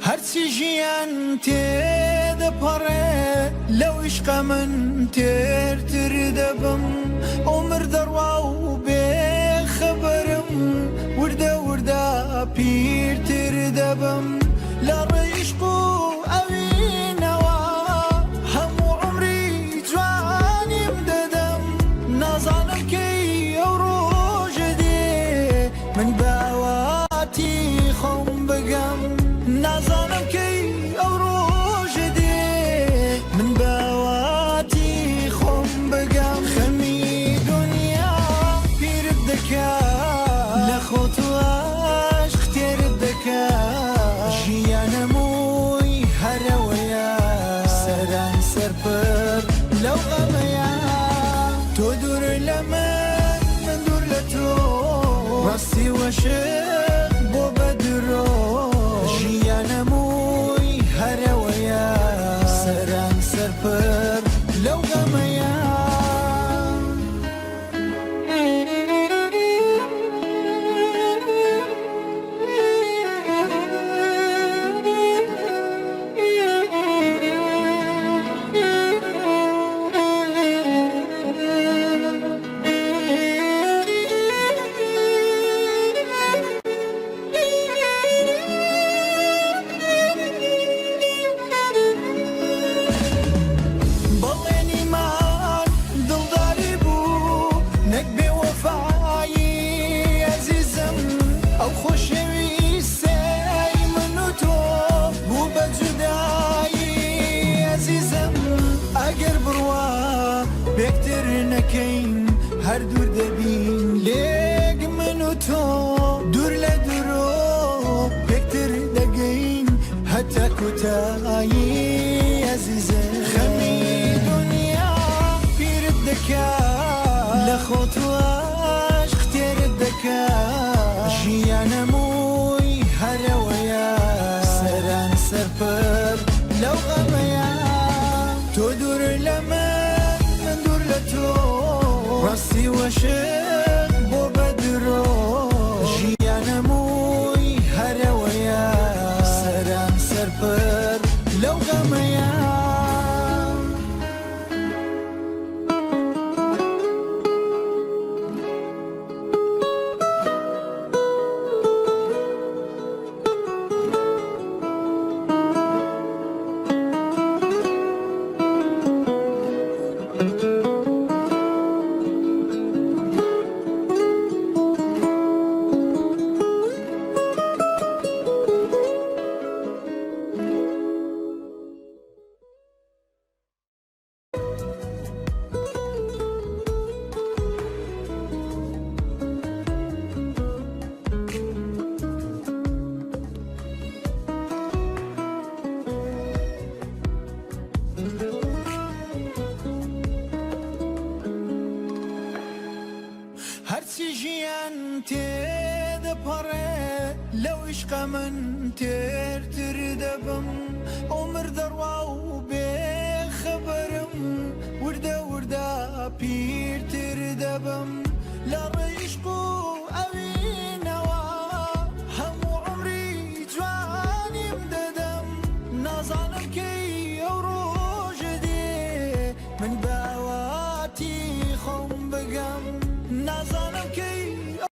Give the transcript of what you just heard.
هەرچی ژیان تێدەپەڕێ لەو عیشقە من تێرتر دەبم عومر دەڕوا و بێ خەبەرم وردە وردە پیرتر دەبم لە ڕێی عیشق و ئەوینەوە هەموو عومری جوانیم دەدەم نازانم کەی ئەو ڕۆژە دێ من بە ئاواتی خۆم بگەم نازانم کەی ئەو ڕۆژە دێ من بە ئاواتی خۆم بگەم خەمی دونیا پیرت دەکا لە خۆت و عەشق تێرت دەکا ژیانەمووی هەرەوەیە سەران سەرپڕ لەو غەمەیە تۆ دوور لە من من دوور لە تۆ ڕاستی وەشق بۆ بە درۆ ژیانەمووی هەرەوەیە سەران سەرپڕ لەو غەمەیە. بەڵێنیمان دڵداری بوو نەک بێوەفایی ئەزیزم ئەو خۆشەویستەی من و تۆ بوو بە جودایی ئەزیزم ئەگەر بڕوا بێکتر نەکەین هەر دوور دەبین لێک من و تۆ دوور لە درۆ پێکتر دەگەین هەتا کۆتایی ئەزیزم خەمی دونیا پیرت دەکا لە خۆت و عەشق تێرت دەکا ژیانەمووی هەرەوەیە سەران سەرپڕ لەو غەمەیە تۆ دوور لە من من دوور لە تۆ ڕاستی وەشق بۆ بە درۆ ژیانەمووی هەرەوەیە سەران سەرپڕ لەو غەمەیە. هەرچی ژیان تێدەپەڕێ لەو عیشقە من تێرتر دەبم عومر دەڕوا و بێ خەبەرم وردە وردە پیرتر دەبم لە ڕێی عیشق و ئەوینەوە هەموو عومری جوانیم دەدەم نازانم کەی ئەو ڕۆژە دێ من بە.